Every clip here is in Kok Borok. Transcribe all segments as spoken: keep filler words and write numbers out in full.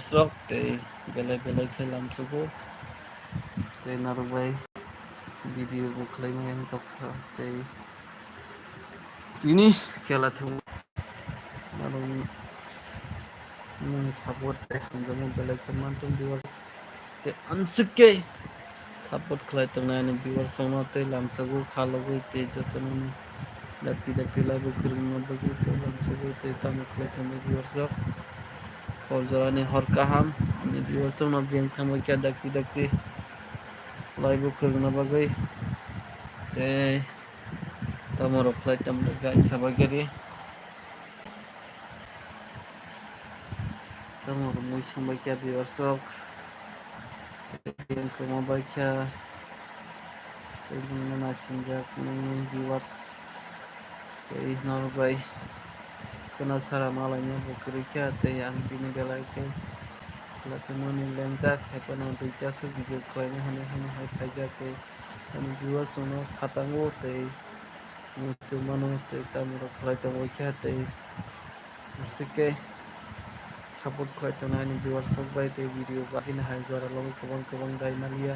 Sok tei belai belai khe lamsugo. Tei norok bai video bo khlaimani ang tokha tei tini khela thung norok nini support tei hamjakma belai khe manthung viewers. Tei amswk khe support khlai tongnai ani viewers rokno tei lamsugo kha logwi tei jotono dakti dakti live o kwrwngma bagwi tei lamsugo tei tamo khlai tongnai viewers rok. Hor jorani hor kaham ani viewers rokno biyang thangbai kha dakti dakti live o kwrwngna bagwi tei tamo rok khlai tongmani kaisa bagwi. Tamo rok mui songbai kha viewers rok. Tei kwma bai kha. Tei nungno naisingjak nungni viewers. Tei norok bai khwna sara malaino bo kwrwi kha. Tei ang tini belai khe khlaimani lengjak. Haiphano duita se video khlaina hinwi hwnwi hai phaijak. Tei ani viewers rokno khatango tei muchungmano tei tamo rok khlai tongbai kha tei aswk khe support khlai tongnai ani viewers rok bai tei video bahai no hai jora logi kwbang kwbang dai maliya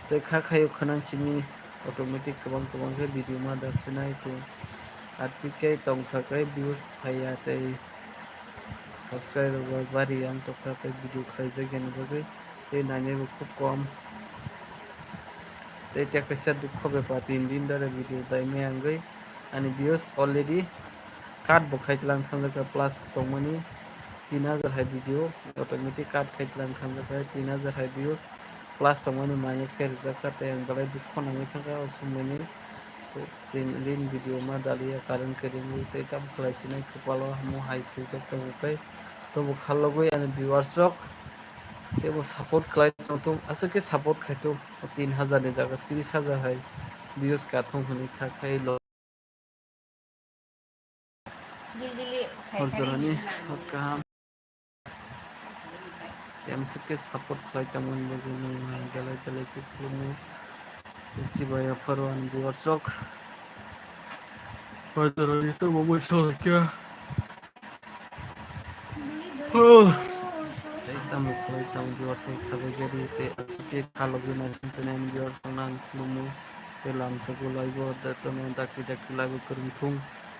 tei kha khayo khwnang simi automatic kwbang kwbang khe video ma da sinai tei aswk khe tongkha khe views phaiya tei subscriber bai bari yang tongkha tei video khlaijak yani bagwi tei nainai bo khub kom. Tei tei kaisa dukho bepar tin din dare video dai maya wngwi ani views already cut bo khai tlang thangjak kha plus tongmani tin hajar hai video automatic cut khai tlang thangjak kha tin hajar hai views plus tongmani minus khe rijak kha tei ang belai dukho nangwi thangkha o somoini tin din video ma daliya current kwrwngwi tei tamo khlai sinai kwpalo hamo hai swijak tongo tei tobo khalogwi ani viewers rok. Tei bo support khlai tongthung, aswk khe support khai thung, tin hajar ni jaga tris hajar hai views ka thung hwnwi kha khai lo. Hor jorani hor kaham. Tei amswk khe support khlai tongmani bagwi nwng belai belai khe khulumwi. Tei chibai apharo ani viewers rok. Hor jorani tongmani songkha. Tei tamo khlai tamo viewers rok sabai gari tei aswk khe khalogwi naising tongnai ani viewers rok nang khulumwi tei lamsugo live o da tono dakti dakti live o kwrwng thung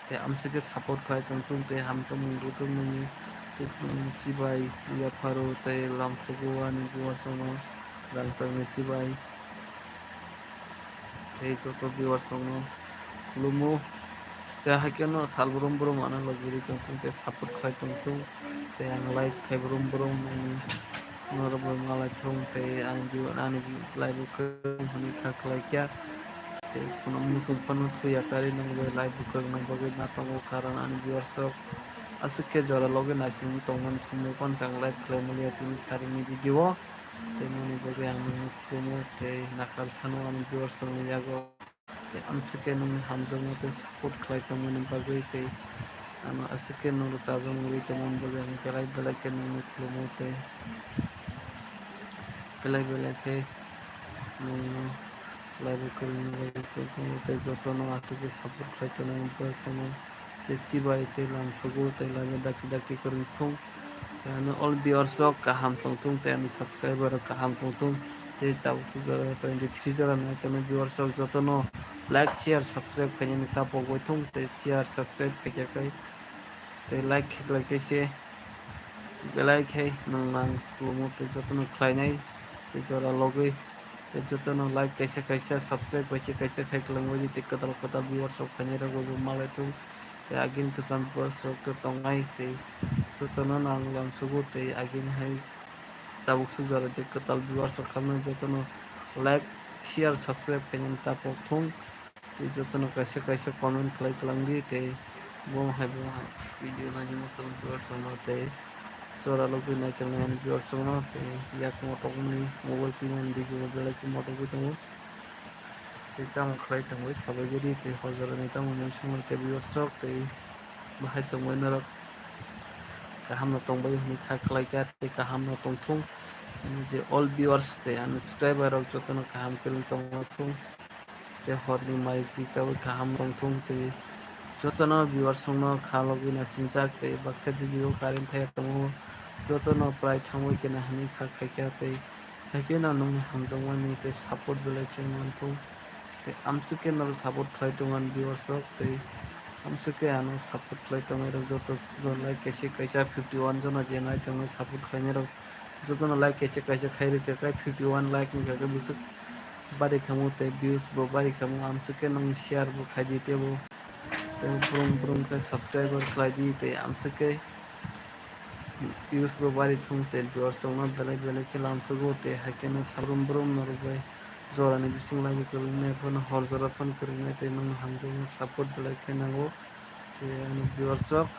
tei amswk khe support khlai tong thung tei hamjakmung bo tongmani tei chibai yapharo tei lamsugo ani viewers rok no rangchakni chibai. Tei joto viewers rokno khulumo. Tei haikhe no sal brum brum ano logirwi tongthung tei support khlai tongthung. Tei ang like khai brum brum nini norok bai malai thung tei ang view ani live o kwrwng hwnwi kha khlai kha. Tei kheno muchung phano thuya karwi nang bai live o kwrwngna bagwi ma tongo karon ani viewers rok aswk khe jora logi naisingwi tongmani somoi phano chang live khlai manya tini sarini video o. Tei nini bagwi ang nini khulumo tei nakar sano ani viewers tongni yago. Tei amswk khe nwngni hamjakma tei support khlai tongmani bagwi tei ano aswk khe nwng rwchapjak wngwi tongmani bagwi ang belai belai khe nwngno khulumo tei belai belai khe nwngno live o kwrwngna bagwi khulumthango tei jotono aswk khe support khlai tongnai bagwi chwngno. Tei chibai tei lamsugo tei live o dakti dakti kwrwng thung. Tei ano all viewers rok kaham tongthung tei ani subscriber rok kaham tongthung. Tei tabuk suk jora twenty three jora nai tongnai viewers rok jotono like, share, subscribe khainani ta pogwi thung tei share, subscribe khaikha khe tei like khe like khe se belai khe nwng nang khulumo tei jotono khlainai tei jora logwi. Tei jotono like kaisa kaisa, subscribe kaisa kaisa khai kwlangwi di, tei kwtal kwtal viewers rok phainai rok bo malai thung. Tei agini kwcham viewers rok khe tongnai, tei jotono nang lamsugo, tei agini hai tabuk suk jora je kwtal viewers rok khamnai jotono like, share, subscribe khainani ta pok thung. Tei jotono kaisa kaisa comment khlai kwlangdi, tei bo hai bo hai video nainani tong viewers rokno tei jora logwi naitongnai ani viewers rokno tei yakung o tongmani mobile twi mani video belai khe motogwi tongo. Tei tamo khlai tongwi sabai gari tei hor jorani tamo mui songwi khe viewers rok tei bahai tongbai norok kaham no tongbai hwnwi kha khlai kha tei kaham no tongthung. Ani je all viewers tei ani subscriber rok jotono kaham kwrwng tongthung. Tei horni mai twi chawi kaham tongthung tei jotono viewers rokno kha logwi naisingchak tei baksa video current thaya tongo. jotono prai thangwi kena hwnwi kha khaikha tei haikhe no nwngni hamjakmani tei support belai khe mantong. Tei amswk khe norok support khlai tongo ani viewers rok tei amswk khe ano support khlai tongnai rok joto like kaisa kaisa fifty one jona je nai tongnai support khlainai rok jotono like kaisa kaisa khai rwkha khe fifty one like wngkha khe bwswk bari khamu tei views bo bari khamu amswk khe nwng share bo khlai di tei bo tei brum brum khe subscriber khlai di tei amswk khe views bo bari thung tei viewers rokno belai belai khe lamsugo tei haikhe no sabrum brum norok bai jorani bising laibo kwrwngmaya phano hor jora phano kwrwngnai tei nwng hamjakma support belai khe nango tei ani viewers rok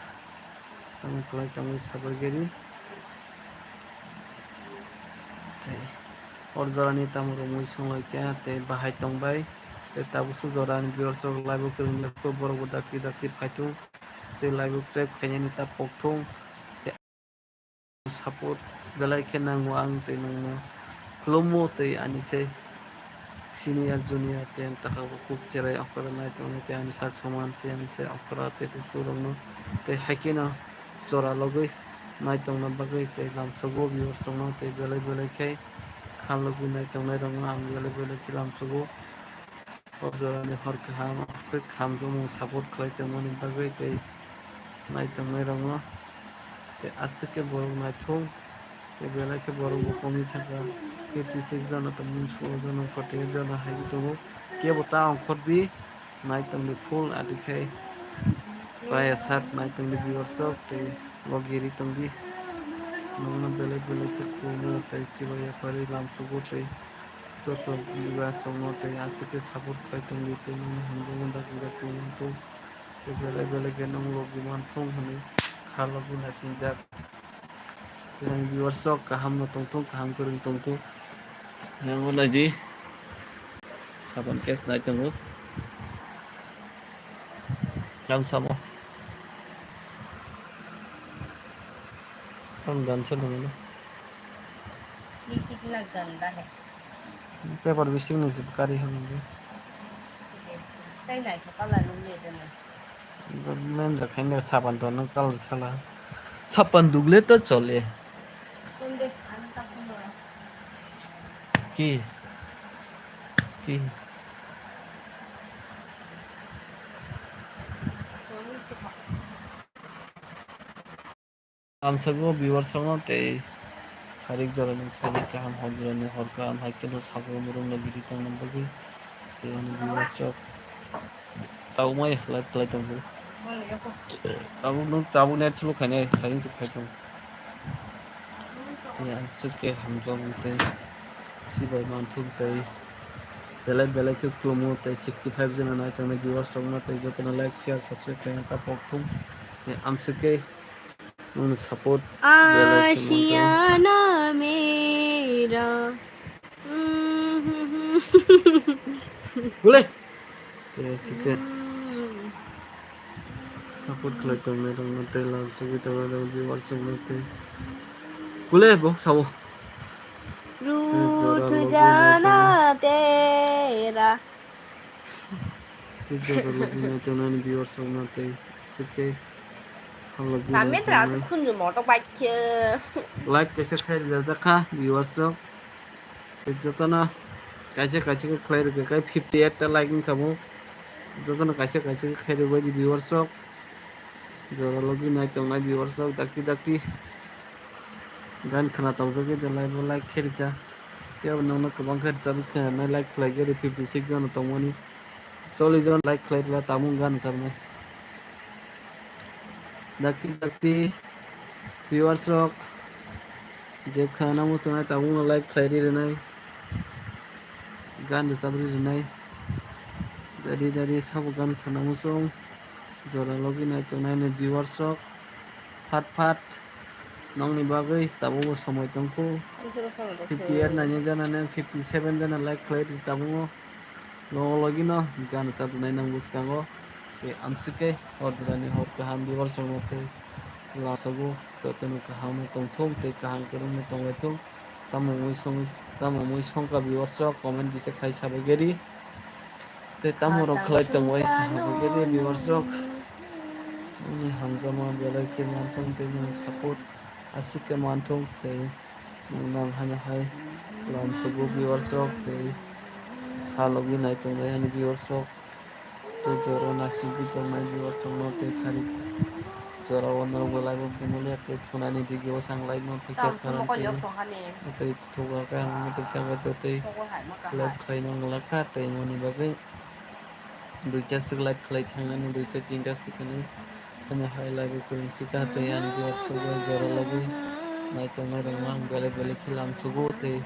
tamo kwlai tongwi sabai gari tei hor jorani tamo rwngwi songlaikha tei bahai tongbai tei tabukhe jorani viewers rok laibo kwrwnglaikha borokbo dakti dakti phaithung tei laibo trap khainani ta pokthung. Support belai khe nango ang tei nwngno khulummo tei ani se senior junior tei ang takhabo kuk cherai okora nai tongnai tei ani sak soman tei ani se okora tei busurokno tei haikheno jora logwi nai tongna bagwi tei lamsogo viewers rokno tei belai belai khe kha logwi nai tongnai rokno ang belai belai khe lamsogo. O jorani hor kaham aswk hamjakmung support khlai tongmani bagwi tei nai tongnai rokno tei aswk khe borok naithok tei belai khe borok bo komwi thangkha fifty six jona tongmani solo jona forty eight jona hai tongo kebo ta ongkhor di nai tongdi full adi khai paya sak nai tongdi viewers rok tei bo giri tongdi nokno belai belai khe khulumwi tei chibai yaphari lamsugo tei. Joto viewers rokno tei aswk khe support khlai tongdi tei nini hamjakmani bagwi rok tongmani tong tei belai belai khe nwng logi manthung hwnwi kha logi naisingkha. Tei ang viewers rok kaham no tongthung kaham kwrwng tongthung. Yang o naidi sapan case nai tongo. Yang samo. Ang gansa nangino. ये कितना गंदा है। Paper bising ni sip kari hwn di. Tei naithok colour nung le deno. Men da khaina sapan to nang colour sala. Sapan dugle to chole. Sunde, ang ta kuno. Ki? Ki? Sorry, kita. Ang sabo viewers rokno tei sarik jorani sarik kaham hor jorani hor kaham hai kheno sabo murung no giri tongna bagwi tei ani viewers rok tabuk mai live khlai tongo. Tabuk nwng tabuk net slow khainai hai wngse khai tongo. Tei ang chwk khe hamjak tei sibai manthung tei belai belai khe khulumo tei sixty five jona nai tongnai viewers rokno tei jotono like share subscribe khlaina ta pok thung. Tei amswk khe Nwngni support belai khe manthogo. आशियाना मेरा। Gule. Tei aswk khe support khlai tongnai rokno tei lamsogwi tongnai rok viewers rokno tei. Gule bok sao. Tei jora logi nai tongnai. रूठ जाना तेरा। Tei jora logi nai tongnai viewers rokno tei aswk khe. Khamlok Kami terasa tongnai. Khunju motok bai khe. Like kaisa khai rijak kha viewers rok. Tei jotono kaisa kaisa khe khlai rwkha khe fifty eight ta like wngkha bo. Jotono kaisa kaisa khe khai rwbai di viewers rok. Jora logi nai tongnai viewers rok dakti dakti. Gan khna tokjagwi de like bo like khe rwkha. Tei abo nokno kwbang khe rwchapwi khna nai like khlai khe fifty six jona tongmani. Chollish jon like khlai rwla tabuk gan rwchapnai. Dakti dakti viewers rok je khana muchungnai tabukno like khlai ri rwnai. Gan rwchap ri rwnai. Dari dari sabo gan khana muchung. Jora logi nai tongnai ni viewers rok. Phat phat nokni bagwi tabukbo somoi tongkhu. Fifty eight naina jana nang fifty seven jana like khlai di tabukno. Logo logi no gan rwchap rwnai nang bwskango. Tei amswk khe hor jorani hor kaham viewers rokno tei lasogo jotono kaham no tongthung tei kaham kwrwng no tonglaithung. Tamo mui song, tamo mui songkha viewers rok comment kisa khai sabai gari. Tei tamo rok khlai tong wai sabai gari viewers rok. Ani hamjakma belai khe manthung tei nini support. aswk khe manthung tei nwng nang haino hai lamsugo viewers rok tei halogwi naitongnai haino viewers rok tei jora naisingwi tongnai viewers rokno tei sari jora o norokbo live o khe mulia tei thunani video o chang live no phikha karon tei tei thuga khe ang tei thangwi tei live khlaina wng lakha tei moni bagwi. Duita swk live khlai thangnani, duita tinta swk hinwi. Ani hai live o kwrwng phikha tei ani viewers rok bai jora lagwi naitongnai rokno ang belai belai khe lamsugo tei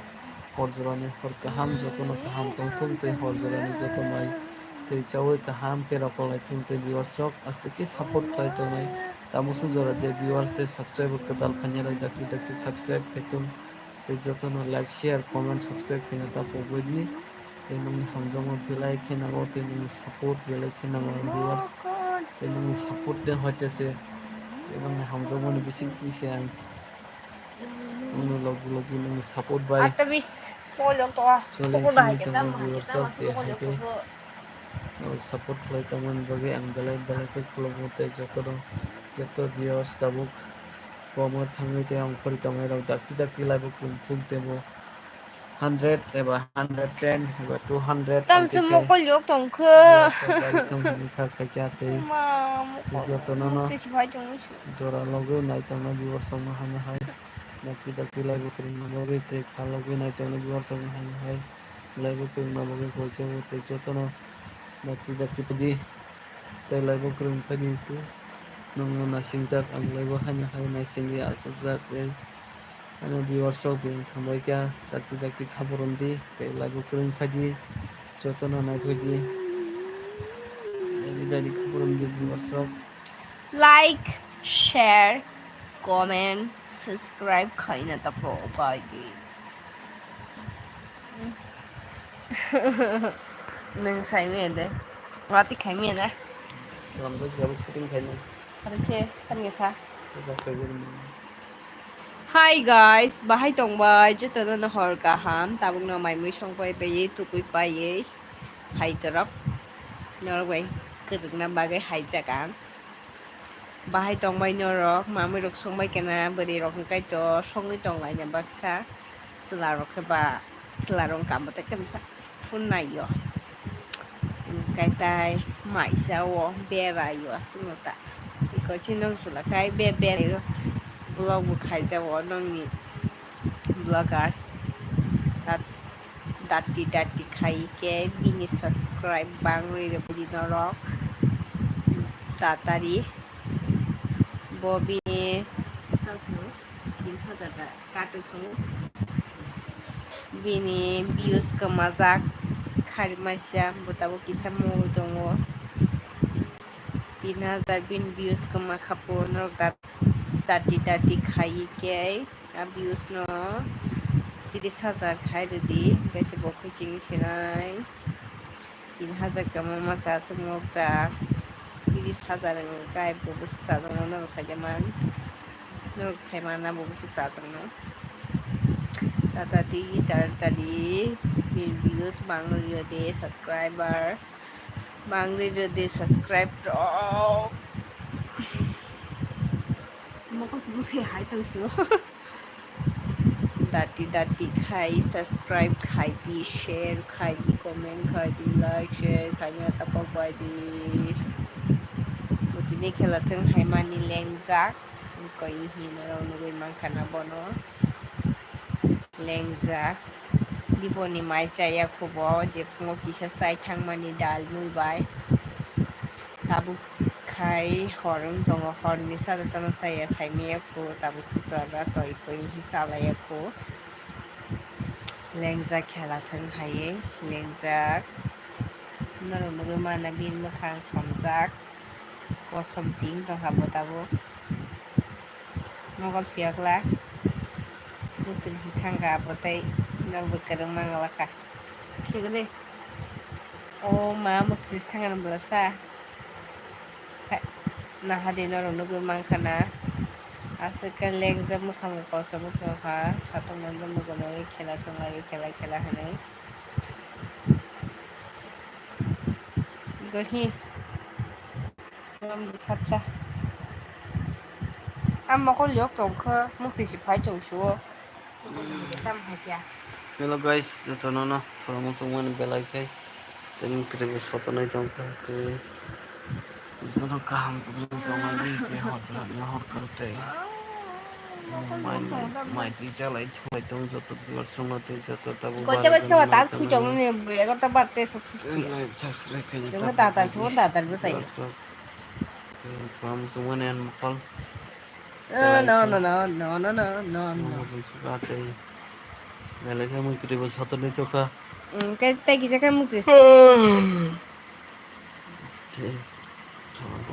hor jorani hor kaham jotono kaham tongthung tei hor jorani joto mai tei chaui kaham khe rokollaithung tei viewers rok aswk khe support khlai tongnai. Tamo sujora je viewers tei subscriber kwtal phainai rok dakti dakti subscribe khaitong tei jotono like, share, comment, subscribe khaina ta pogbaidi. Tei nungni hamjakma belai khe nango, tei nungni support belai khe nango ang viewers. Tei nungni support de hoite se, tei nungni hamjakmani bising twi se ang nungni logi logi nungni support bai. Atta bis, polok to, choli pokol simi hai tongo kena, viewers kena, rok, tei pokol hai khe pokol. Norok support khlai tongmani bagwi ang belai belai khe khulumgo tei jotono, joto viewers tabuk comment thangwi tei ang phari tongnai rok dakti dakti live o kwrwng thung tei bo. Hundred eba hundred ten eba two hundred. Tamsuk mokol yok tongkho. Kha khaikya tei. Ma, mokol jotono no. Tei si bai tongwi su. Jora logwi nai tongna viewers tongma hano hai. Dakti dakti live o kwrwngna bagwi tei kha logwi nai tongna viewers tongma hano hai. Live o kwrwngna bagwi koi chongo tei jotono. Dakti dakti pudi. Tei live o kwrwng phai di tu. Nongno naisingjak ang live o haino hai naisingwi achukjak tei. Ano viewers rok bini thambai kha dakti dakti khaboromdi tei live o kwrwng phaidi jotono naiphai di. Dakti dakti khaboromdi viewers rok. Like, share, comment, subscribe khaina tapo upai di. Nwng saimaya de? Wati khaimaya de? Lamjak jabo shooting khaina. Aro se, tani sa. Sajak khaigwi rwmani. Hi guys, bahai tongbai, jotono no hor kaham, tabukno mai mui songpai paiye, tukui paiye, hai torok. Norok bai kwrwngna bagwi haijak ang. Bahai tongbai norok, mamui rok songbai kena, bwrwi rok hwnkhe to songwi tonglaina baksa, chwla rok khe ba, chwla rok wngkha mwtai khe masa phunnaio. Hwnkhe tai maisa o beraio aswkno ta. Iko chini nwng chwla khai be beraio vlog bo khaijak o nongni vlogger. Tat-, dati dati khai khe bini subscribe bangwi rwbaidi norok tatari. Bo bini tin hajar ta katwi tongo. Bini views kwmajak khari maisa bo tabuk kisa mugwi tongo. Tin hajar bini views kwma kha po norok dat-, dati dati khai khe. A views no tris hajar khai rwdi, hwnkhe se bo khe chini sinai tin hajar khe mama cha aswk nukjak, tris hajar wngkha bo bwswk chajakno norok sai man, norok sai manna bo bwswk chajakno. Tata di tar tali views bang rwdi, subscriber bang rwdi, subscribe rok. Mokol chukmui hai tong sio. Dati dati khai subscribe khai di, share khai di, comment khai di, like share khai na tapok bai di. Butini khela thung hai mani lengjak. Koi hino rok nugui mankha na bono. Lengjak. Diponi mai chaya khubo, je phungo kisa chai thangmani dal mui bai. Tabuk khai hor wng tongo, horni sada chana chaya saimaya khu, tabuk se chwla toi toi hi chalaya khu. Lengjak khela thung hai, lengjak. Norok nugui mana bini mwkhang somjak. Kosom ting tongkha bo tabuk. Mokol phiyokla. Bwtwi si thangkha abo tei norokbo kwrwng mangwlakha. Phiyokle. O ma bwtwi si thangkha bwlasa. Nahadi norok nugui mankha na. Aswk khe lengjak mwkhang bo kosom wngkha. Satung manjak muchungwi khela thwnglaio khela khela hinwi. Gohi. Bwkhatsa. Ang mokol yok tongkha, mukti si phai tong suo. Tam hai kya? Hello guys, jotono no phorong songmani belai khai. Tini mukti bo sotonai tongkha, tei jotono kaham kwrwng tongmani, tei hor jora ni hor kwrwng tei. Mai, mai twi chalai thulai tong joto biwar songno tei joto tabuk. Koi jaba chama tak thui tong ni, egarota bar te sok thus thia. Subscribe khaina. Jengkha tabuk tatar, thua tatar bwsai. Biwar sok. Tei thua muchungmani ani mokol. No, no, no, no, no, no, no, no, no. Belai khe mukti bo sotonwi tongkha. Mm, khe tei kisa khe mukti. Tei,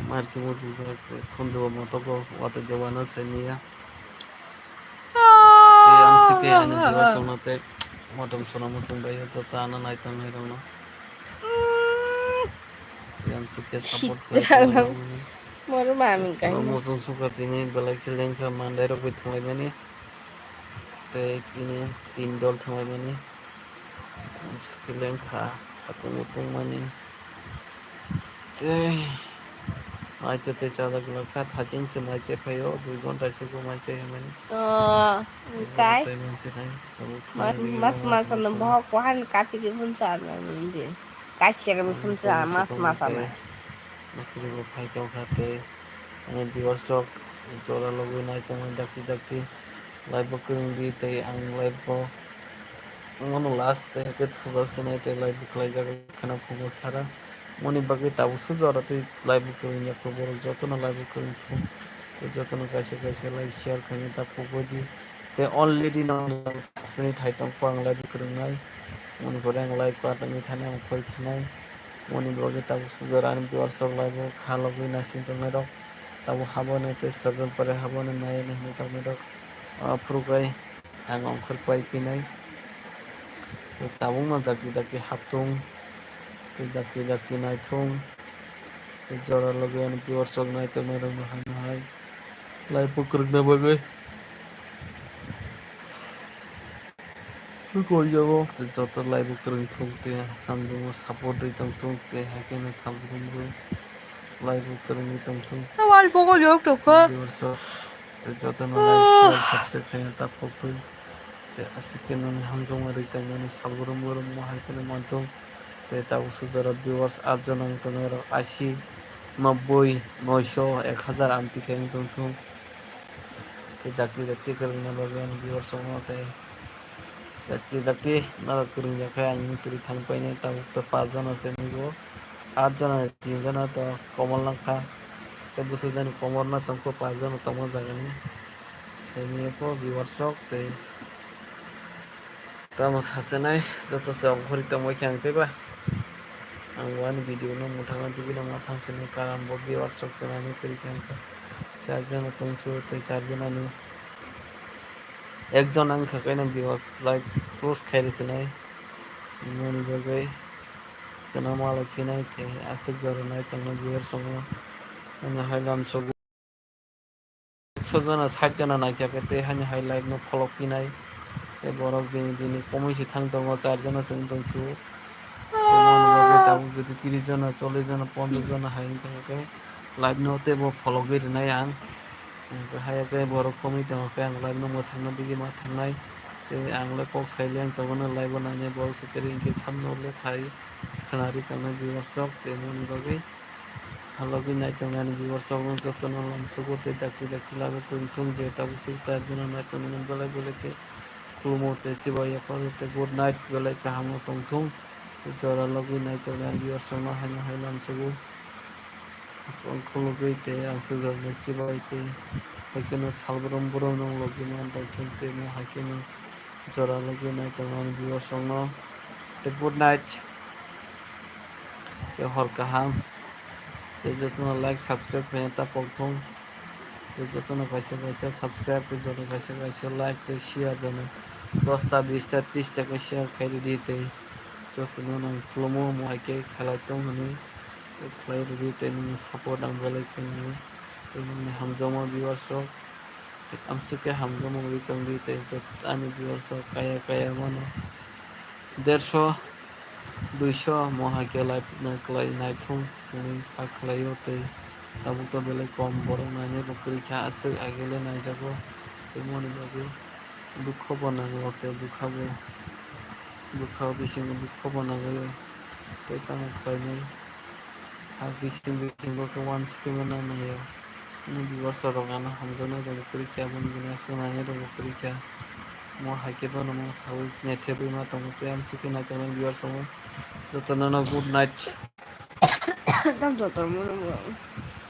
mar khe muchung jak, khunju bo motogo, watwi jabana sainiya. Tei ang sikhe ani biwar songno tei motom sona muchung bai joto ano nai tongnai rokno. Tei ang sikhe support khlai tongnai rokno. Moro mami kaino. Muchung sukha chini belai khe lengkha mandai rok bai thwnglaimani. Tei chini tin dol thwnglaimani. Swkhe lengkha satung mutung mani. Tei mai tei tei chajak glak kha, thaching se mai chephaio, dui ghonta se bo mai chehimani. Oh, kai. Mas mas ano bohok kohan kathi ke phun sa na di. Kaisa ke phun sa mas mas ano. Nokni bo phai tongkha tei ani viewers rok jora logwi nai tongmani dakti dakti. Live bo kwrwng di tei ang live bo wngmano last tei hake thujak se nai tei live bo khlaijak kheno phungo sara. Moni bagwi tabuk sujak oro tei live bo kwrwng ya kho borok jotono live bo kwrwng thung tei jotono kaisa kaisa like share khaina ta phugwi di tei already no paanch minute hai tong kho ang live bo kwrwng nai. Moni pore ang live kwatangwi thanai ang khoi thanai. Moni bagwi tabuk sujak ani viewers rok live bo kha logwi naising tongnai rok tabuk habo no tei struggle pore habo no nai hinwi tongmani rok. Phuru kai ang ongkhor pai pinai. Tabukno dakti dakti haptung, tei dakti dakti naithung, tei jora logi ani viewers rok nai tongmani rokno hai no hai live bo kwrwngna bagwi. Koi jabo tei joto live bo kwrwng thung tei samjwngo support rwi tong thung tei hai kheno samjwngo live bo kwrwngwi tong thung. Wal pokol yok tokha. Viewers rok. Tei jotono like, share, subscribe khaina ta phok twi. Tei aswk khe nini hamjakma rwi tongmani sal brum brum mo hai kheno manthung. Tei tabuk sujak rok viewers at jona wng tongnai rok ashi, nobboi, noisho, ek hazar amtwi khe wng tong thung. Tei dakti dakti kwrwngna bagwi ani viewers rokno tei dakti dakti norok kwrwng ya khe ang kwrwi thang painai tabuk to paanch jona se nukgo. At jona ni tin jona to komor langkha. Tei bwsajani komor no tongkho paanch jona tongma jagani. Saimanya kho viewers rok tei tamo sasenai joto se ongkhorwi tongbai khe ang tei ba. Ang bo ani video no mwthangna tubui no ma thang sini karam bo viewers rok se nani kwrwi khe ang kha. Char jona tongsu tei char jona ni ek jona wngkha khe no viewers like close khai rw sinai. Moni bagwi. Kwna malai phinai tei aswk jora nai tongnai viewers tongo. Ani hai lam sogo. Ekso jona, sait jona naikha khe tei hani hai live no pholok phinai. Tei borok bini bini komui se thang tongo, char jona se wng tong su. Tei moni bagwi tabuk jodi tris jona, chollish jona, ponchas jona hai wng tong khe live no teibo phologwi rwnai ang. Hwnkhe hai khe borok komui tongo khe ang live no mwthangna digwi ma thangnai. Tei ang le kok sai le ang tongo no live o nainai borok se kwrwi hwnkhe samno le sai khwnarwi tongnai viewers rok tei moni bagwi. Halogwi naitongnani viewers rokno jotono lamsogo tei dakti dakti laibo kwrwngthung je tabuk suk char jona naitongnani belai belai khe khulumo tei chibai yapharo tei good night belai kahamo tongthung. Tei jora logwi naitongnani viewers rokno haino hai lamsogo. Ang khulugwi tei ang sujokno chibai tei hai kheno sal brum brum rok logwi man tongthung tei mo hai kheno jora logwi naitongnani viewers rokno tei good night. Tei hor kaham. Tei jotono like, subscribe khaina ta pokthung. Tei jotono kaisa kaisa subscribe, tei jotono kaisa kaisa like, tei share jono dosta, bista, trista khe share khai rwdi tei jotono nang khulumo, mo hai khe khlai tong hwnwi. Tei khlai rwdi tei nini support ang belai khe nini. Tei nini hamjakma viewers rok. Tei amswk khe hamjakma wngwi tongdi tei jot-, ani viewers rok kaya kaya mano. Derso, duiso mo hai khe live no kwlai naithung hwnwi kha khlaio tei Tabuk to belai kom borok nainai bo kwrwi kha, aswk agele naijago tei moni bagwi dukho bo nango tei bwkha bo, bwkha bisingo dukho bo nangwi tei tamo khlainai ha bising bisingo khe uansukgwi mano nangya. Ani viewers rok ano hamjaknai rwngwi kwrwi kha, aboni bini aswk nainai rwngwi kwrwi kha. Mo hai khe bono ma saui naithebwi ma tongo tei amsukhe naitoknai viewers rok jotono no good night. Tam joto mo nwngo.